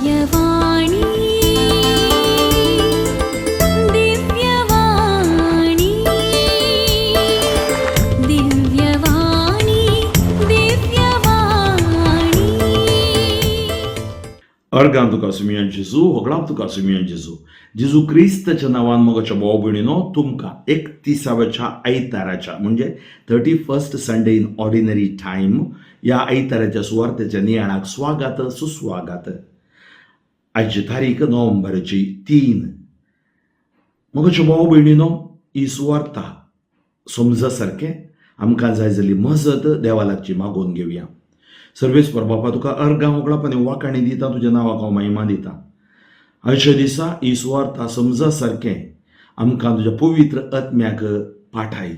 दिव्यवाणी, दिव्यवाणी, दिव्यवाणी, दिव्यवाणी. अर्गां तुका सुमियान जेजू, होगडाव तुका सुमियान जेजू. जेजू क्रिस्ताच्या नांवान मोगाच्या भाव भयणीनो, तुमकां एकतीसाव्याच्या आयताराच्या, म्हणजे 31st Sunday in Ordinary Time, ह्या आयताराच्या सुवार्तेच्या नियाळाक स्वागत सुस्वागत. आजची तारीख नोव्हेंबराची 3. मोगाच्या भाव भयणीनो, ही सुवार्ता समजा सारकें आमकां जाय जाल्ली मजत देवा लागची मागोवन घेवया. सर्वेस्पर बापा, तुका अर्गां, होगळप आनी वाखाणी दिता. तुज्या नांवाक हांव महिमा दिता. आयच्या दिसा ही सुवार्ता समजा सारकें आमकां तुज्या पवित्र आत्म्याक पाठाय.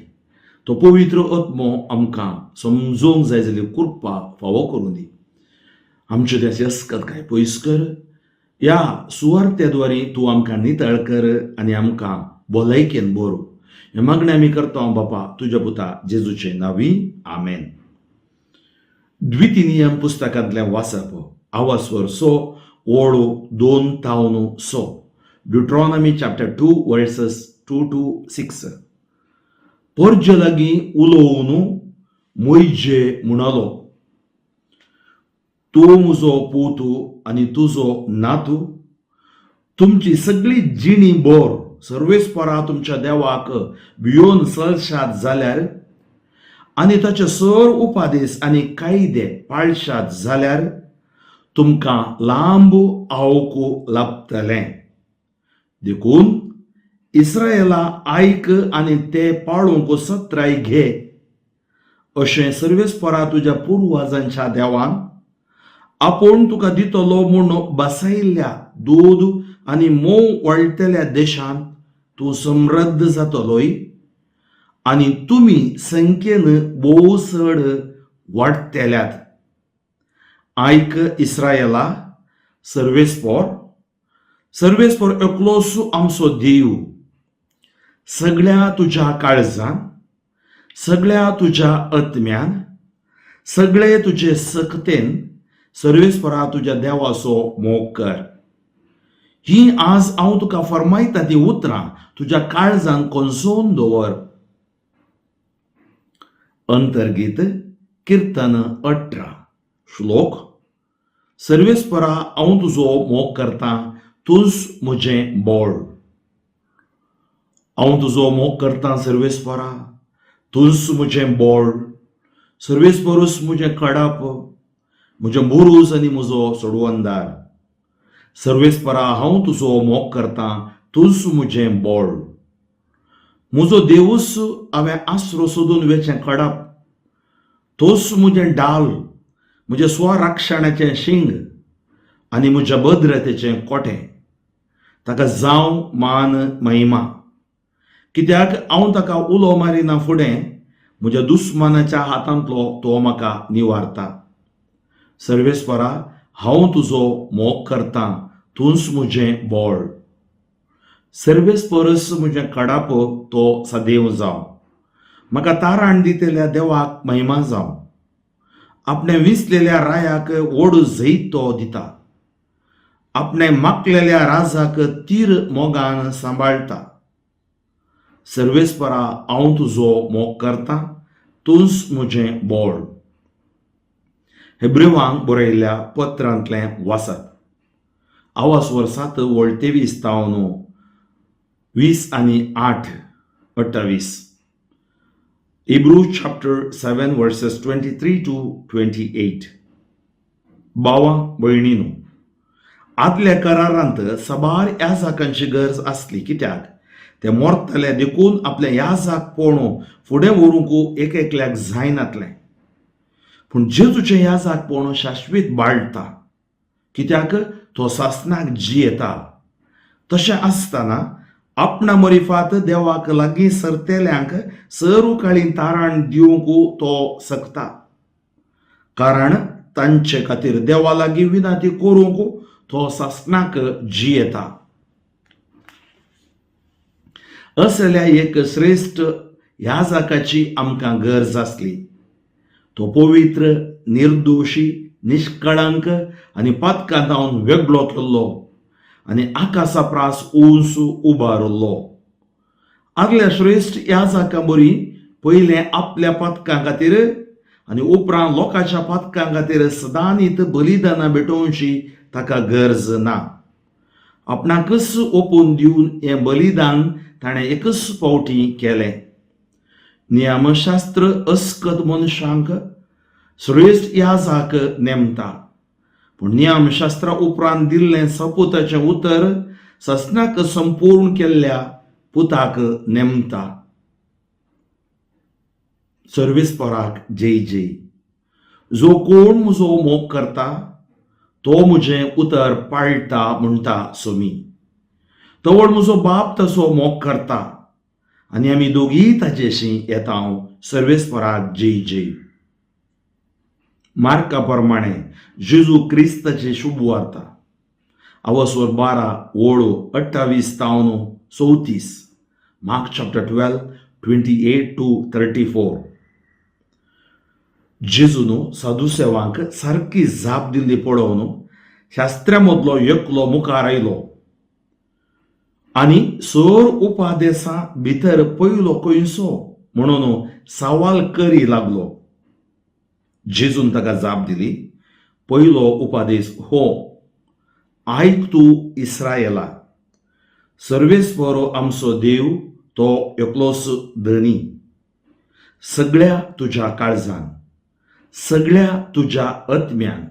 तो पवित्र आत्मो आमकां समजोवंक जाय जाल्ली कृपा फावो करूं दी. आमचे त्याची अस्कत काय पयस कर. ह्या सुवार्ते तूं आमकां नितळ कर आनी आमकां भलायकेन बरो. हें मागणें आमी करता बापा, तुज्या पुता जेजूचे नांवी, आमेन. द्वितीय नियम पुस्तकांतलें वाचप, आवासवर 6 ओळ 2 तावन 6, Deuteronomy chapter 2 verses 2 to 6. पोरजे लागीं उलोवन मोयजे म्हणालो, तूं म्हजो पूत आनी तुजो नातू. तुमची सगळी जिणी बोर सर्वेस्परा तुमच्या देवाक भियोन चलशात जाल्यार आनी ताचे सर उपादेस आनी कायदे पाळशात जाल्यार तुमकां लांब आवकू लाभतलें. देखून इस्रायला, आयक आनी ते पाळूंक सत्राय घे. अशें सर्वेस्परा तुज्या पुर्वजांच्या देवान आपूण तुका दितलो म्हूण बसयल्ल्या दूद आनी मोव वळटल्या देशांत तूं समृद्ध जातलोय आनी तुमी संख्येन भोव चड वाडटेल्यात. आयक इस्रायला, सर्वेस्पोर, सर्वेस्पोर एकलोच आमचो देव. सगळ्या तुज्या काळजान, सगळ्या तुज्या आत्म्यान, सगळे तुजे सकतेन सर्वेस्परा तुज्या देवाचो मोग कर. ही आज हांव तुका फरमायता ती उतरां तुज्या काळजान कोनसोवन दवर. अंतर्गीत, किर्तन 18 श्लोक. सर्वेस्परा, हांव तुजो मोग करता, तूंच म्हजें बळ. हांव तुजो मोग करता सर्वेस्परा, तूंच म्हजें बळ. सर्वेस्परूच म्हजें कडप, म्हजें बुरूज आनी म्हजो सोडवंदार. सर्वेस्परा, हांव तुजो मोग करता, तूंच म्हजें बळ. म्हजो देवूच हांवें आसरो सोदून वेचें कडप. तोच म्हजें डाल, म्हजें स्वराक्षणाचें शिंग आनी म्हज्या भद्रतेचें कोटें. ताका जावं मान महिमा, कित्याक हांव ताका उलो मारिना फुडें म्हज्या दुस्मानाच्या हातांतलो तो म्हाका निवारता. सर्वेस्परा, हांव तुजो मोग करता, तूंच म्हजें बळ. सर्वेस्परस म्हजें कडाप, तो सदैव जावं. म्हाका ताराण दितल्या देवाक महिमा जावं. आपणे विसलेल्या रायाक व्हड जैत तो दिता. आपणे माकलेल्या राजाक तीर मोगान सांबाळटा. सर्वेस्परा, हांव तुजो मोग करता, तूंच म्हजें बळ. हेब्रेवांक बरयल्ल्या पत्रांतलें वाचप, आवाज वर्सात वळ 23 तावन 20 आनी 8 28, Hebrew chapter 7 verses 23 to 28. भावा भयणीनो, आदल्या करारांत साबार याजाकांची गरज आसली, कित्याक ते मोरतले देखून आपल्या याजाक पोणो फुडें व्हरूंक एक एकल्याक जायनातलें. पूण जेजूचें याजाक पोणो शाश्वीत बाळटा, कित्याक तो सासनाक जियेता. तशें आसतना आपणा मरिफात देवाक लागीं सरतेल्यांक सरुकाळी ताराण दिवंक तो शकता, कारण तांचे खातीर देवा लागीं विनंती करूंक तो सासनाक जियेता. असल्या एक श्रेश्ठ ह्या जाकाची आमकां गरज आसली. तो पवित्र, निर्दोशी. निश्कळंक आनी पातकां जावन वेगळो केल्लो आनी आकाशा प्रास उंच उबारलो. आदल्या श्रेश्ठ याजकां बरी पयलें आपल्या पातकां खातीर आनी उपरांत लोकांच्या पातकां खातीर सदांनीत बलिदानां भेटोवची ताका गरज ना. आपणाकच ओपून दिवन हें बलिदान ताणें एकच फावटी केलें. नियमशास्त्र अस्कत मनशांक श्रेश्ठ याजाक नेमता, पूण नियमशास्त्रा उपरांत दिल्लें सपुताचें उतर ससनाक संपूर्ण केल्ल्या पुताक नेमता. सर्वेस्पराक जय जय. जो कोण म्हजो मोग करता तो म्हजें उतर पाळटा म्हणटा सोमी. तवळ म्हजो बाप तसो मोग करता आनी आमी दोगीय ताजेशी येता. हांव सर्वेस्पराक जय जय. मार्का प्रमाणे जेजू क्रिस्ताची शुभ वार्ता, आवसवर 12 ओळो 28 तावन 34. Mark chapter 12, 28 to 34. जेजून साधुसेवांक सारकी जाप दिल्ली पळोवन शास्त्र्या मदलो एकलो मुखार आयलो आनी सर उपादेसा भितर पयलो खंयचो म्हणून सवाल करी लागलो. जेजून ताका जाप दिली, पयलो उपादेस हो, आयक तूं इस्रायला, सर्वेस्पर आमचो देव तो एकलोच धनी. सगळ्या तुज्या काळजान, सगळ्या तुज्या आत्म्यान,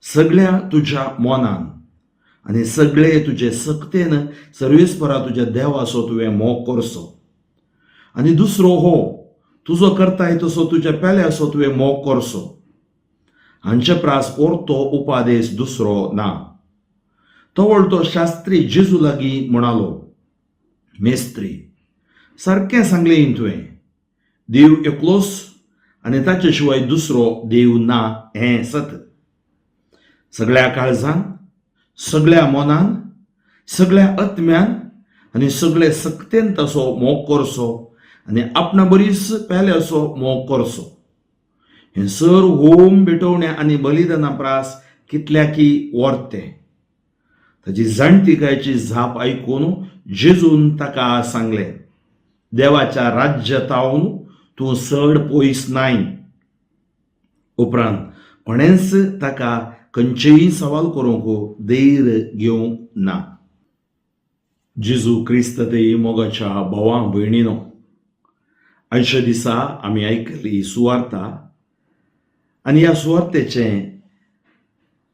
सगळ्या तुज्या मनान आनी सगळे तुजे सक्तेन सर्वेस्परा तुज्या देवाचो तुवें मोग करचो. आनी दुसरो हो, तुजो करताय तसो तुज्या पेल्याचो तुवें मोग करचो. हांचे प्रास परतो उपादेश दुसरो ना. तवळ तो शास्त्री जेजू लागीं म्हणालो, मेस्त्री, सारकें सांगलें तुवें, देव एकलोच आनी ताचे शिवाय दुसरो देव ना हें सत. सगळ्या काळजान, सगळ्या मनान, सगळ्या आत्म्यान आनी सगळे सक्तेन ताचो मोग करचो आनी आपणा बरीच पेल्याचो मोग करचो. हें सर होम भेटवण्या आनी बलिदाना प्रास कितल्याकी वर्तें. ताची जाणतिकायची जाप आयकून जेजून ताका सांगलें, देवाच्या राज्यातावन तूं चड पयस नाय. उपरांत कोणेंच ताका खंयचेय सवाल करूंक धैर्य घेवंक ना. जेजू क्रिस्त ते मोगाच्या भावा भयणीनो, आयच्या दिसा आमी आयकली सुवार्ता आनी ह्या सुवार्तेचें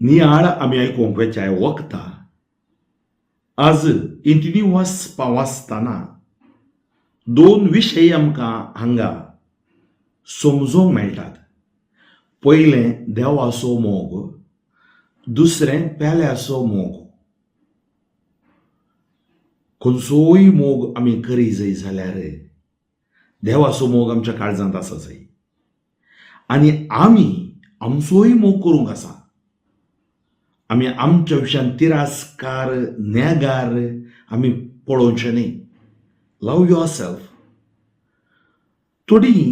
नियाळ आमी आयकूंक वेचाय वखता. आज इंतिनी वाचपा वाचतना दोन विशय आमकां हांगा समजूंक मेळटात. पयलें देवाचो मोग, दुसरें पेल्याचो मोग. खंयचोय मोग आमी करी जाय जाल्यार देवाचो मोग आमच्या काळजांत आसा जाय आनी आमी आमचोय मोग करूंक आसा. आमी आमच्या विशयान तिरस्कार नेगार आमी पळोवचें न्ही. Love your self. थोडीं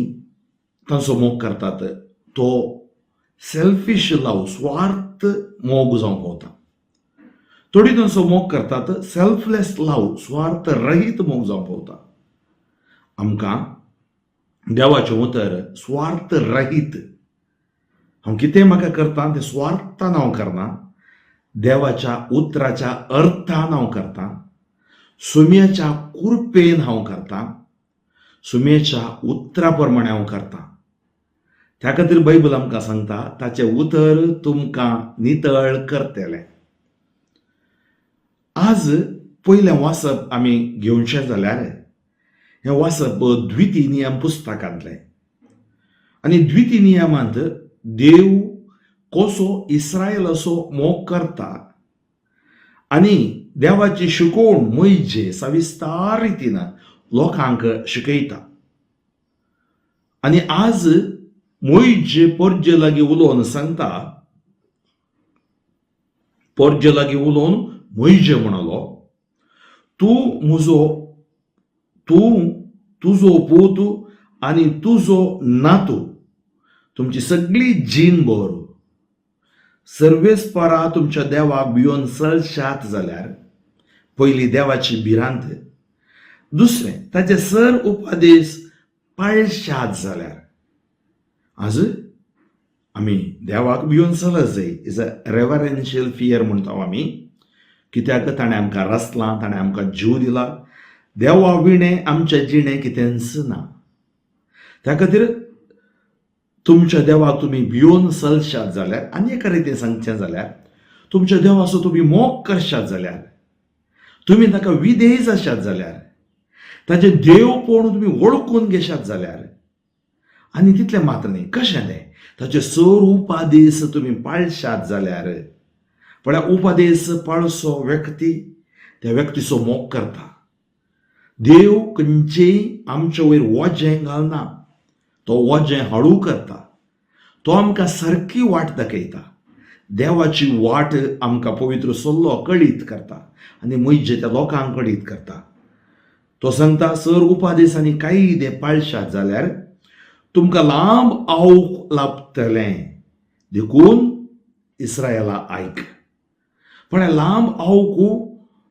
तांचो मोग करतात तो सेल्फीश लव, स्वार्थ मोग जावंक पावता. थोडीं तांचो मोग करतात सेल्फलेस लव, स्वार्थ रहीत मोग जावंक पावता. आमकां देवाचें उतर स्वार्थ रहीत, हांव कितें म्हाका करता तें स्वार्थान हांव करना, देवाच्या उतराच्या अर्थान हांव करता, सुम्याच्या कृपेन हांव करता, सुम्याच्या उतरा प्रमाणे हांव करता. त्या खातीर बायबल आमकां सांगता, ताचें उतर तुमकां नितळ करतलें. आज पयलें वाचप आमी घेवचें जाल्यार हें वाचप द्वितीय नियम पुस्तकांतलें आनी द्वितीय नियमांत देव कसो इस्रायलाचो मोग करता आनी देवाची शिकवण मोयजे सविस्तार रितीन लोकांक शिकयता. आनी आज मोयजे पोरजे लागीं उलोवन सांगता, पोरजे लागीं उलोवन मोयजे म्हणालो, तूं म्हजो, तूं तुजो पूत आनी तुजो नातू तुमची सगळी जीण भर सर्वेस्परा तुमच्या देवाक भियोन चलशात जाल्यार, पयली देवाची भिरांत, दुसरें ताचे सर उपदेश पाळशात जाल्यार. आज आमी देवाक भियोन चलत जाय, is a रेवरेन्शियल फियर म्हणटा आमी, कित्याक ताणें आमकां रचलां, ताणें आमकां जीव दिला. देवा विणें आमचें जिणें कितेंच ना. त्या खातीर तुमच्या देवाक तुमी भियोन चलशात जाल्यार, आनी एका रितीन सांगचें जाल्यार, तुमच्या देवाचो तुमी मोग करशात जाल्यार, तुमी ताका विधेय जाशात जाल्यार, ताचें देवपण तुमी वळखून घेशात जाल्यार, आनी तितलें मात्र न्ही, कशें तें ताचे सर उपादेश तुमी पाळशात जाल्यार. पळया, उपादेश पाळसो व्यक्ती त्या व्यक्तीचो मोग करता. देव खंयचेय आमचे वयर वजें घालना, तो वजें हळू करता. तो आमकां सारकी वाट दाखयता. देवाची वाट आमकां पवित्र सल्लो कळीत करता आनी म्हजे त्या लोकांक कळीत करता. तो सांगता, सर उपादेश आनी कायदे पाळशात जाल्यार तुमकां लांब आवक लाभतलें. देखून इस्रायला आयक. पण लांब आवकू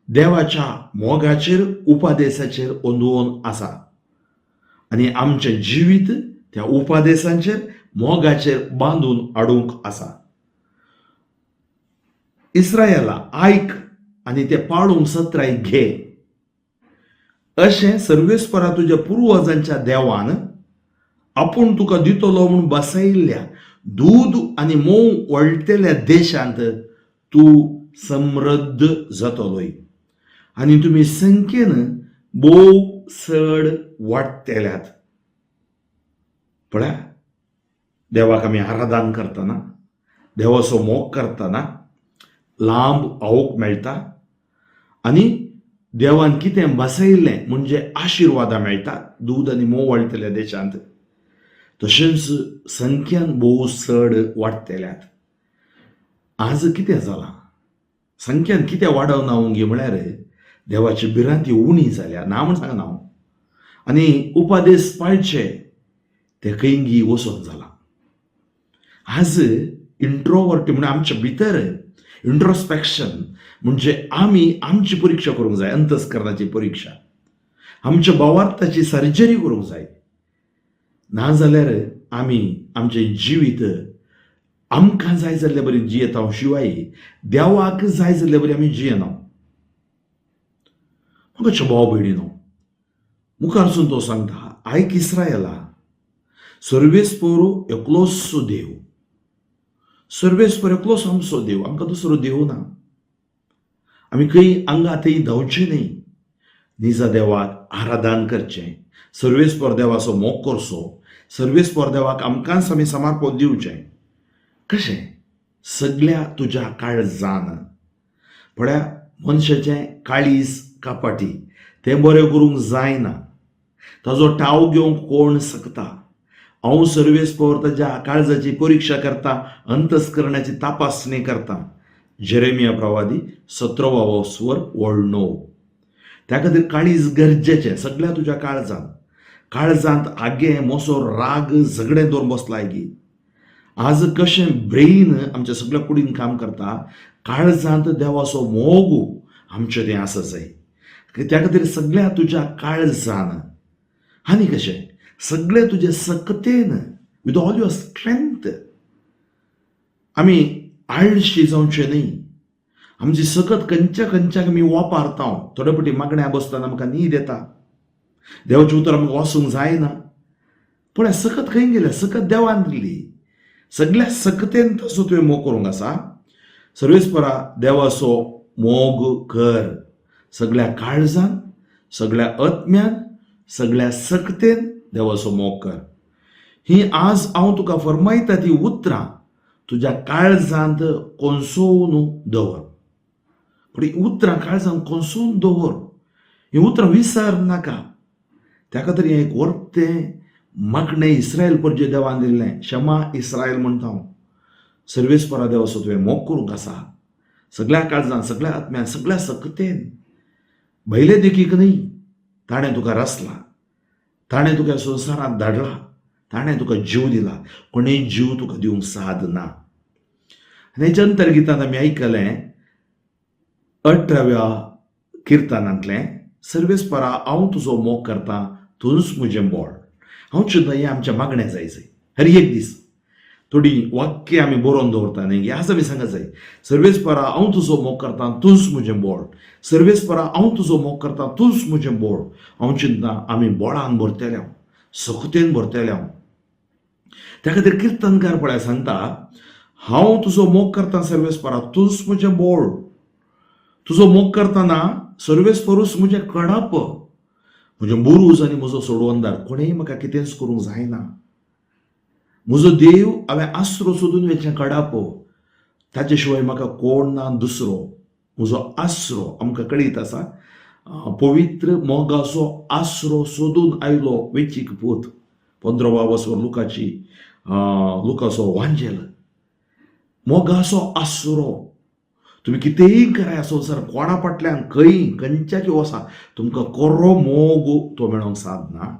देवाच्या मोगाचेर, उपादेसाचेर अंदून आसा आनी आमचें जिवीत त्या उपादेसांचेर, मोगाचेर बांदून हाडूंक आसा. इस्रायला आयक आनी ते पाळूंक सत्राय घे. अशें सर्वेस्परा तुज्या पुर्वजांच्या देवान आपूण तुका दितलो म्हूण बसयल्ल्या दूद आनी मोव वळटल्या देशांत तूं समृद्ध जातलोय आनी तुमी संख्येन भोव चड वाडटल्यात. पळया, देवाक आमी आराधन करतना, देवाचो मोग करतना लांब आवक मेळटा आनी देवान कितें बसयल्लें म्हणजे आशिर्वादां मेळटा दूद आनी मोव वळटल्या देशांत, तशेंच संख्यान भोव चड वाडटल्यात. आज कितें जालां, संख्यान कितें वाडोवना गे म्हळ्यार देवाची भिरांती उणी जाल्या, ना म्हूण सांगना हांव, आनी उपादेश पाळचे ते खंयगी वचोन जालां. आज इंट्रोवर्ट म्हणून आमच्या भितर इंट्रोस्पेक्शन म्हणजे आमी आमची परिक्षा करूंक जाय, अंतस्करणाची परिक्षा, आमच्या भावार्थाची सर्जरी करूंक जाय. नाजाल्यार आमी आमचें जिवीत आमकां जाय जाल्ले बरी जियेता, शिवाय देवाक जाय जाल्ले बरी आमी जियेना. म्हाका भाव भयणीनो, मुखारसून तो सांगता, आयक इस्रायला, सर्वेस्पोर एकलोच देव, सर्वेस्पोर एकलोच आमचो देव, आमकां दुसरो देव ना. आमी खंय आंगा थंय धांवचें न्ही, निजा देवाक आराधन करचें, सर्वेस्पोर देवाचो मोग करचो, सर्वेस्पोर देवाक आमकांच आमी समर्पण दिवचें. कशें? सगल्या तुज्या काळजान. पळया, मनशाचें काळीज कापाटी, तें बरें करूंक जायना, ताजो ठाव घेवंक कोण शकता? हांव सर्वेस्पोर ताज्या काळजाची परिक्षा करता, अंतस्करणाची तपासणी करता. जेरेमिया प्रवादी 17वा स्वर वळ 9. त्या खातीर काळीज गरजेचें. सगळ्या तुज्या काळजांत, काळजांत आगे मोसो राग झगडें दवरून बसलाय गी. आज कशें ब्रेन आमच्या सगळ्या कुडीन काम करता, काळजांत देवाचो मोग आमचें तें आसा जाय. त्या खातीर सगळ्या तुज्या काळजान आनी कशें सगळे तुजे सकतेन, विथ ऑल your strength. आमी आळशी जावचे न्ही. आमची सकत खंयच्या खंयच्याक आमी वापरता. थोडे फावटी मागण्या बसतना आमकां न्हीद येता, देवाचें उतर आमकां वाचूंक जायना. पूण सकत खंय गेल्या? सकत देवान दिल्ली. सगळ्या सकतेन तसो तुवें मोग करूंक आसा. सर्वेस्परा देवाचो मोग कर, सगळ्या काळजान, सगळ्या आत्म्यान, सगळ्या सकतेन देवाचो मोग कर. ही आज हांव तुका फरमायता ती उतरां तुज्या काळजांत कोसोवन दवर. पूण ही उतरां काळजांत कोसोवन दवर, ही उतरां विसर नाका. त्या खातीर हें एक वर्तें मागणें इस्रायल परजे देवान दिल्लें, क्षमा इस्रायल म्हणटा हांव. सर्वेस्परा देवाचो तुवें मोग करूंक आसा, सगळ्या काळजान, सगळ्या आत्म्यान, सगळ्या सकतेन. भयले देखीक न्ही. ताणें तुका रचला, ताणें तुका संवसारांत धाडला, ताणें तुका जीव दिला. कोणेय जीव तुका दिवंक साद ना. आनी हेच्या अंतर्गितान आमी आयकलें 18व्या किर्तनांतलें, सर्वेस्परा हांव तुजो मोग करता, तूंच म्हजें बोळ. हांव चिंता हें आमचें मागणें जाय जाय हर एक दीस. थोडीं वाक्यां आमी बरोवन दवरता न्ही, आज आमी सांगत जाय, सर्वेस्परा हांव तुजो मोग करता, तूंच म्हजें बोळ. सर्वेस्परा हांव तुजो मोग करता, तूंच म्हजें बोळ. हांव चिंता आमी बोळान भरतले हांव, सखतेन भरतले हांव. त्या खातीर किर्तनकार पळय सांगता, हांव तुजो मोग करता सर्वेस्परा, तूंच म्हजें बोळ. तुजो मोग करतना सर्वेस्परूच म्हजें कडप, म्हजें बुरूज आनी म्हजो सोडवंदार. कोणेय म्हाका कितेंच करूंक जायना. म्हजो देव हांवें आसरो सोदून वेचें कडप, ताचे शिवाय म्हाका कोण ना दुसरो. म्हजो आसरो आमकां कळीत आसा, पवित्र मोगाचो आसरो सोदून आयलो वेचीक पूत. 15वा वसवर लुकाची, लुकाचो वांजेल. मोगाचो आसरो. तुमी कितेंय कराय संवसार, कोणा फाटल्यान खंय खंयच्याकी वसा, तुमकां कोरो मोग तो मेळोंक सादना.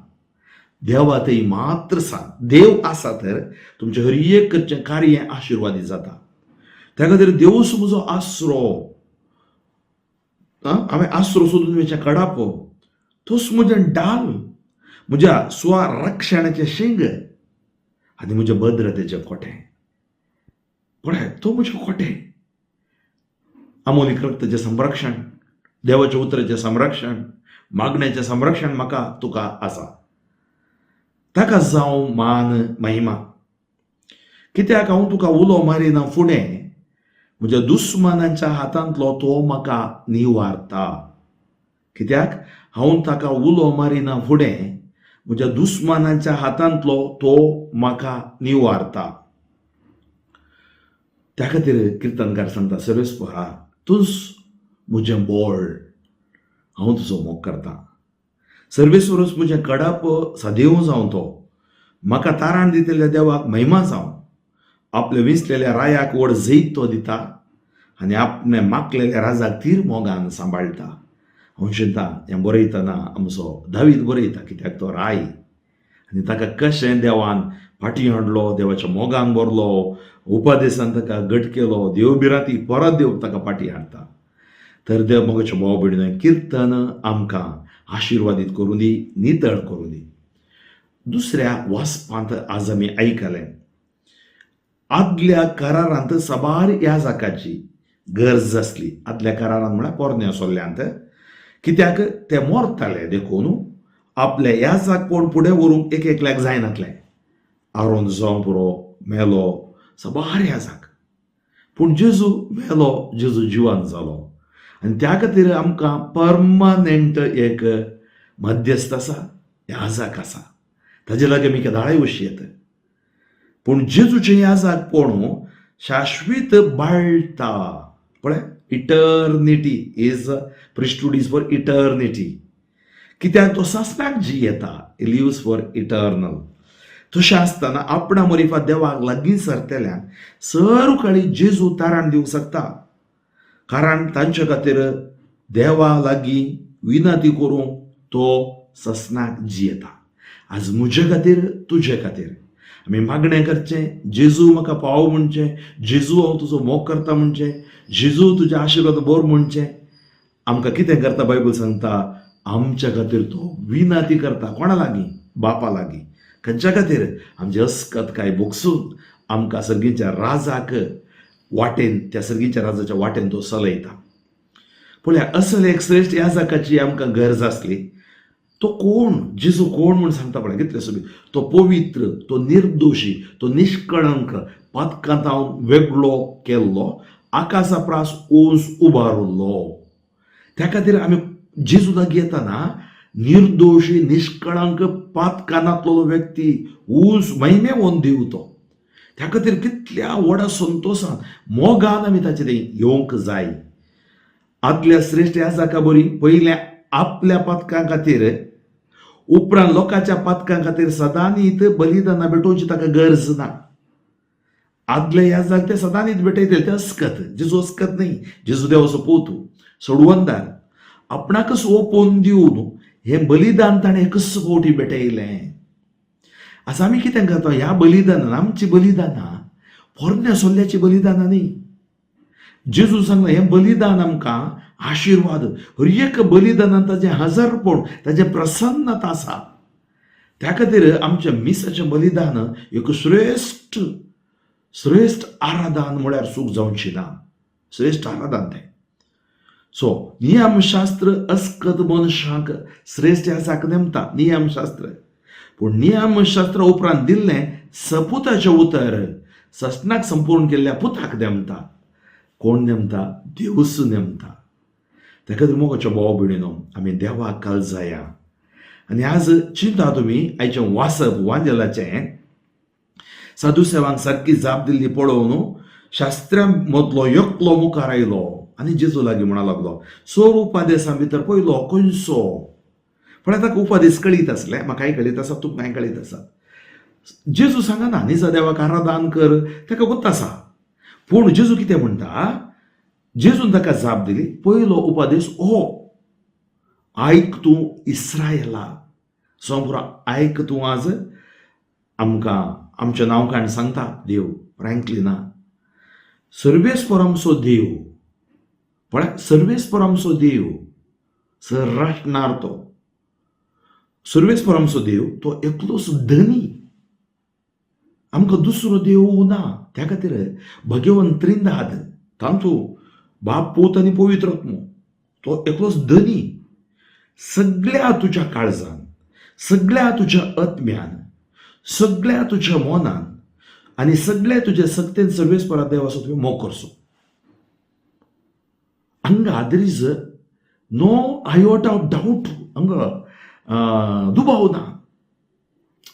देवा थंय मात्र साद. देव आसा तर तुमचें हर एक करचें कार्य आशिर्वादीत जाता. त्या खातीर देवूच म्हजो आसरो, हांवें आसरो सोदून वेचें कडाप. तोच म्हजें डाल, म्हज्या स्वरक्षणाचें शिंग आनी म्हज्या भद्रतेचें कोटें. पळय, तो म्हजें कोटें. अमोलीक रक्ताचें संरक्षण, देवाच्या उतराचें संरक्षण, मागण्याचें संरक्षण म्हाका तुका आसा. ताका जावं मान महिमा. कित्याक हांव तुका उलो मारिना फुडें म्हज्या दुस्मानांच्या हातांतलो तो म्हाका निवारता. कित्याक हांव ताका उलो मारिना फुडें म्हज्या दुस्मानांच्या हातांतलो तो म्हाका निवारता. त्या खातीर किर्तनकार सांगता, सर्वेस्परा तूंच म्हजें बोळ, हांव तुजो मोग करता. सर्वेस्वरूच म्हजें कडप, सदैव जावं तो. म्हाका ताराण दितल्या देवाक महिमा जावं. आपल्या विंचलेल्या रायाक व्हड जैत तो दिता आनी आपणे मागलेल्या राजाक तीर मोगान सांबाळटा. हांव चिंता हें बरयतना आमचो दावीद बरयता, कित्याक तो राय आनी ताका कशें देवान फाटीं हाडलो, देवाच्या मोगान भरलो, उपदेसान ताका घट केलो, देव भिरांती परत देव ताका फाटीं हाडटा. तर देव मोगाच्या भाव भयणीनो, किर्तन आमकां आशिर्वादीत करूं दी, नितळ करूं दी. दुसऱ्या वाचपांत आज आमी आयकलें, आदल्या करारांत साबार याजकाची गरज आसली. आदल्या करारांत म्हळ्यार पोरण्या सोल्ल्यांत. कित्याक ते मोरताले, देखून आपल्या याजाक कोण फुडें व्हरूंक एक एकल्याक जायनातलें. आरोन जावं पुरो मेलो, साबार याजाक. पूण जेजू मेलो, जेजू जिवान जालो आनी त्या खातीर आमकां परमनंट एक मध्यस्थ आसा, याजाक आसा. ताजे लागीं आमी केदाळाय वशी येता. पूण जेजूचें याजाकपण शाश्वीत बाळटा. पळय, eternity is priesthood is for eternity. कित्याक तो सासणाक जियेता, लिव्स फॉर इटर्नल. तशें आसतना आपणा मरिफा देवाक लागीं सरतल्यांक सर्व काळी जेजू ताराण दिवंक शकता, कारण तांचे खातीर देवा लागीं विनंती करूंक तो ससनाक जियेता. आज म्हजे खातीर, तुजे खातीर आमी मागणें करचें, जेजू म्हाका पाव म्हणचें, जेजू हांव तुजो मोग करता म्हणचें, जेजू तुज्या आशिर्वाद बोर म्हणचें. आमकां कितें करता बायबल सांगता, आमच्या खातीर तो विनंती करता. कोणा लागीं? बापा लागीं. खंयच्या खातीर? आमचे अस्कत काय भोगसून आमकां सर्गीच्या राजाक वाटेन, त्या सर्गीच्या राजाच्या वाटेन तो चलयता. पळया, असल एक श्रेश्ठ याजकाची आमकां गरज आसली. तो कोण, जेजू कोण म्हूण सांगता. पळय कितले सोबीत, तो पवित्र, तो निर्दोशी, तो निष्कळंक, पातकांत वेगळो केल्लो, आकाशा प्रास ऊंच उबारुल्लो. त्या खातीर आमी जेजू लागीं येतना निर्दोशी, निष्कळंक, पातकानांतलो व्यक्ती, ऊंच महिमेवंत देव तो. त्या खातीर कितल्या व्हडा संतोशान, मोगान आमी ताचे थंय येवंक जाय. आदल्या श्रेश्ठ याजका बरी पयल्या आपल्या पातकां खातीर, उपरांत लोकांच्या पातकां खातीर सदांनीत बलिदानां भेटोवची ताका गरज ना. आदले याजक ते सदांनीत भेटयतले, ते अस्कत. जेजू अस्कत न्ही. जेजू देवाचो पोतू, सोडवंदार. आपणाकच ओपोवन दिवन हें बलिदान ताणें एकच फावटी भेटयलें. आज आमी कितें करता? ह्या बलिदानान आमची बलिदानां पोरण्या सोल्ल्याचें बलिदान न्ही. जेजून सांगलां हें बलिदान आमकां आशिर्वाद. हर एक बलिदानान ताजें हजारपण, ताजें प्रसन्नता आसा. त्या खातीर आमच्या मिसाचें बलिदान एक श्रेश्ठ श्रेश्ठ आराधन म्हळ्यार चूक जावची ना. श्रेश्ठ आराधन तें. सो नियमशास्त्र अस्कत मनशांक श्रेश्ठ ह्या नेमता नियमशास्त्र. पूण नियमशास्त्र उपरांत दिल्लें सपुताचें उतर ससनाक संपूर्ण केल्ल्या पुताक नेमता. कोण नेमता? देवूच नेमता. त्या खातीर मोगाच्या भाव भयणीनो, आमी देवाक कळजाया. आनी आज चिंता तुमी आयचें वाचप वांजेलाचें. साधू सेवांक सारकी जाप दिल्ली पळोवन शास्त्रा मदलो एकलो मुखार आयलो आनी जेजू लागीं म्हणा लागलो, सोर उपादेसां भितर पयलो खंयचो? पळय, ताका उपादेस कळीत आसले. म्हाकाय कळीत आसा, तुमकांय कळीत आसा. जेजू सांगना निजा देवाक आराधन कर, ताका गोत्त आसा. पूण जेजू कितें म्हणटा? जेजून ताका जाप दिली, पयलो उपादेस हो, आयक तूं इस्रायला. सोंपरा आयक तूं. आज आमकां आमचें नांव काण सांगता देव फ्रँकलिना. सर्वेस्पर आमचो देव. पळय, सर्वेस्पर आमचो देव, सररासणार तो सर्वेस्पर आमचो देव, तो एकलोच धनी, आमकां दुसरो देव ना. त्या खातीर भगवंत त्रिंदाद, तांतू बाप, पूत आनी पवित्र आत्मो, तो एकलोच धनी. सगळ्या तुज्या काळजान, सगळ्या तुज्या आत्म्यान, सगळ्या तुज्या मनान आनी सगळ्या तुज्या सक्तेन सर्वेस्परा देवाचो तुवें मोग करचो. हांगा there is no iota of doubt. हांगा दुबाव ना.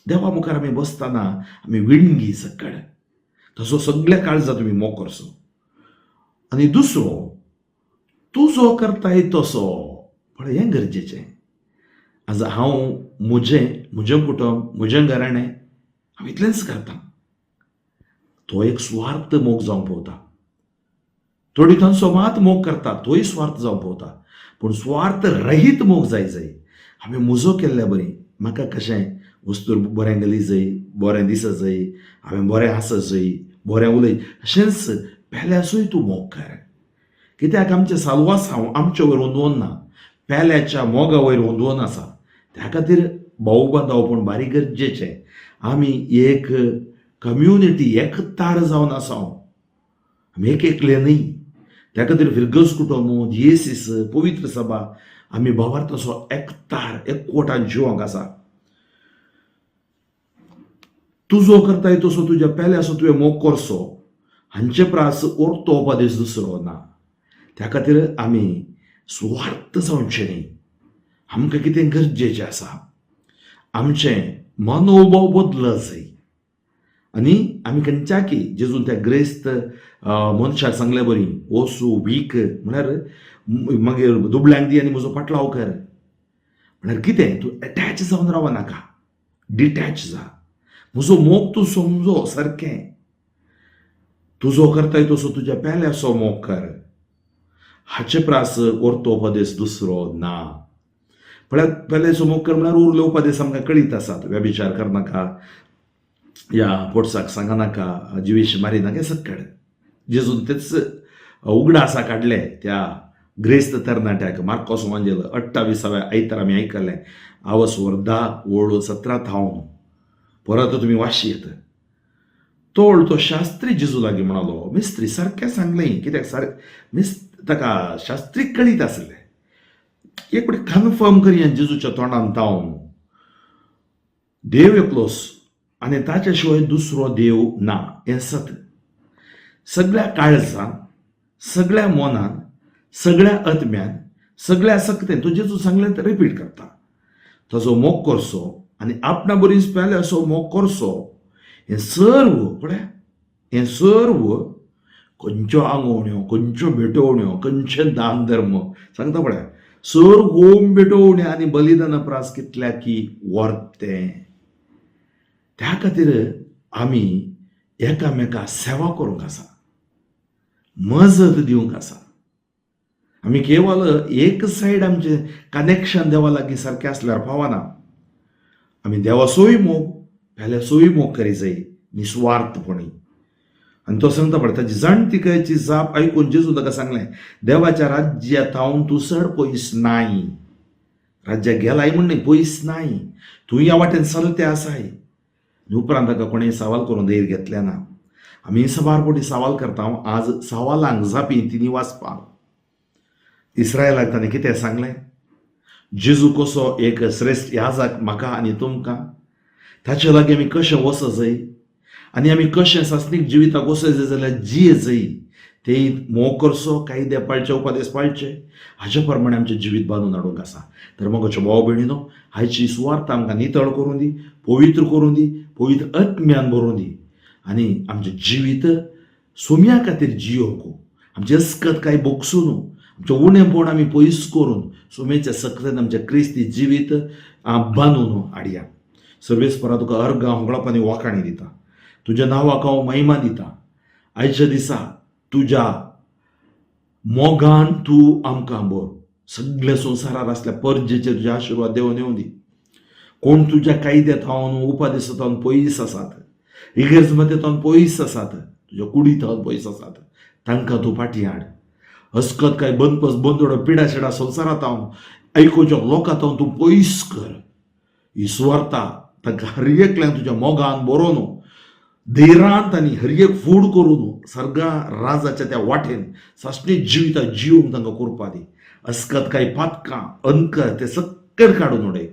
देवा मुखार आमी बसतना आमी विणगी सकळ तसो सगळ्या काळजा तुमी मोग करचो. आनी दुसरो, तुजो करताय तसो. पळय, हें गरजेचें. आज हांव म्हजें, म्हजें कुटुंब, म्हजें घराणें, हांव इतलेंच करता. तो एक स्वार्थ मोग जावंक पावता. थोडी तांचो मात मोग करता, तोय स्वार्थ जावंक पावता. पूण स्वार्थ रहीत मोग जाय जाय. हांवें म्हजो केल्ल्या बरी म्हाका कशें वस्तू बरें गली जाय, बरें दिसत जाय, हांवें बरें आसत जाय, बरें उलय, अशेंच पेल्याचोय तूं मोग कर. कित्याक आमचें साल्वासांव आमचे वयर ओंदवोन ना, पेल्याच्या मोगा वयर ओंदवोन आसा. त्या खातीर भाऊ बांदावपण बारी गरजेचें. आमी एक कम्युनिटी, एकतार जावन आसा. आमी एक एकले न्ही. त्या खातीर फिरगज कुटुंब, दियेसीस, पवित्र सभा, आमी भावार्थाचो एकतार एकवटान जिवंक आसा. तुजो करताय तसो तुज्या पेल्याचो तुवें मोग करचो, हांचे प्रास orto उपादेश दुसरो ना. त्या खातीर आमी सुवार्थ जावचें न्ही. आमकां कितें गरजेचें आसा, आमचें मनोभाव बदल जाय. आनी आमी खंयच्याकी जेजून त्या ग्रेस्त मनशाक सांगले बरी, वसू वीक, म्हळ्यार मागीर दुबळ्यांक दी आनी म्हजो पाटलाव कर. म्हळ्यार कितें? तूं एटॅच जावन राव नाका, डिटॅच जा. म्हजो मोग तूं समजो सारकें. तुजो करताय तसो तुज्या पेल्याचो मोग कर, हाचे प्रास orto उपदेश दुसरो ना. पळयात, पेल्याचो मोग कर म्हळ्यार उरले उपदेश आमकां कळीत आसात. व्यभिचार करनाका, या पोटसाक सांगनाका, जिवीश मारिनाका, हें सगळें जेजून तेच उगडासा काडले त्या ग्रेस्त तरणाट्याक. मार्कोस वांजेल 28व्या आयतार आमी आयकलें, आवस वर 10 ओळ 17 थावन. परत तुमी वाशी येत. तो तो शास्त्री जेजू लागीं म्हणालो, मिस्त्री, सारकें सांगलें. कित्याक सारकें मिस ताका शास्त्री कळीत आसलें. एक फावटी कन्फर्म करया जेजूच्या तोंडान तावन, देव एकलोस आनी ताच्या शिवाय दुसरो देव ना हें सत. सगळ्या काळजान, सगळ्या मनान, सगळ्या आत्म्यान, सगळ्या सक्तेन, तो जेजू सांगलें ते रिपीट करता, ताजो मोग करचो आनी आपणा बरीच पेल्याचो मोग करचो. हें सर्व पळय, हें सर्व खंयच्यो आंगवण्यो, खंयच्यो भेटवण्यो, खंयचे दान धर्म सांगता पळय, सर्व होम भेटवण्यो आनी बलिदाना प्रास कितल्या की वर्तें. त्या खातीर आमी एकामेका सेवा करूंक आसा, मजत दिवंक आसा. आमी केवल एक सायड आमचें कनेक्शन देवा लागीं सारकें आसल्यार पावना. आमी देवाचोय मोग, पेल्याचोय मोग करी जाय निस्वार्थपणी. आनी तो सांगता पळय, ताजी जाणतिकायेची जाप आयकून जेजू ताका सांगलें, देवाच्या राज्या थावन तूं चड पयस नाय. राज्याक गेलाय म्हण न्हय, पयस नाय, तूं ह्या वाटेन चलते आसाय. आनी उपरांत ताका कोणें सवाल करून धैर्य घेतलें ना. आमी सबार फावटी सवाल करता. आज सवालांक जापी तिनी वाचपाक इस्रायलाक ताणें कितें सांगलें, जेजू कसो एक श्रेश्ठ याजक म्हाका आनी तुमकां, ताचे लागीं आमी कशें वचऽ जाय आनी आमी कशें सासणीक जिविताक वचऽ जाय जाल्यार जिये जाय, ते मोग करचो, कायदे पाळचे, उपदेश पाळचे, हाचे प्रमाणे आमचें जिवीत बांदून हाडूंक आसा. तर मोगाच्यो भाव भयणीनो, हायची सुवार्थ आमकां नितळ करूं दी, पवित्र करूं दी, पवित्र आत्म्यान भरूं दी आनी आमचें जिवीत सोम्या खातीर जियोवंक, आमचें अस्कत काय भोगसूं न्हू, आमचें उणेपण आमी पयस करून सोम्याच्या सकतेन आमचें क्रिस्ती जिवीत बांदून हाडया. सर्वेस्परा, तुका अर्गां, होगळप आनी वाखाणी दिता. तुज्या नांवाक हांव महिमा दिता. आयच्या दिसा तुज्या मोगान तूं आमकां भर. सगल्या संवसारार आसल्या परजेचेर तुजे आशिर्वाद देंवन येवं दी. कोण तुज्या कायद्या थावन, उपादेसा थावन पयस आसात, इगर्ज मते थावन पयस आसात, तुज्या कुडी थावन पयस आसात, तांकां तूं फाटीं हाड. अस्कत काय बंदपस, बंदोडो, पिडा शिडा संवसारांत हांव आयकुच्या लोकां थावन तूं पयस कर. ही सुवार्ता तांकां हर एकल्यान तुज्या मोगान बरोवन, धैरांत आनी हर एक फूड करून सर्गा राजाच्या त्या वाटेन सासणी जिविता जिवंक तांकां करपा दी. अस्कत काय पातकां, अंकर ते सकयल काडून उडय.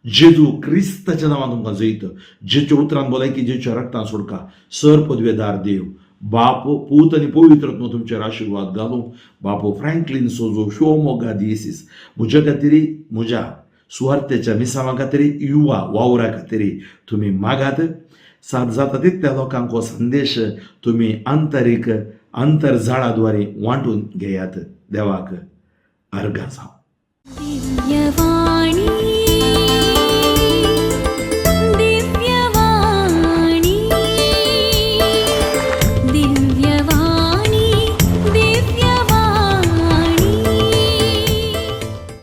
जेजू क्रिस्ताच्या नांवान तुमकां जैत, जेच्या उतरान भलायकी, जेच्या रक्तान सोडका. सर पदवेदार देव बाप, पूत आनी पवित्र आत्मो तुमचेर आशिर्वाद घालूं. बापू फ्रँकलीन सोजो, शिवमोगा दियेसीस, म्हज्या खातीर, म्हज्या सुवार्तेच्या मिसांवा खातीर, युवा वावरा खातीर तुमी मागात. सात जाता तितल्या लोकांक हो संदेश तुमी आंतरीक आंतरजाळाद्वारे वांटून घेयात. देवाक अर्गां जावं. दिव्यवाणी.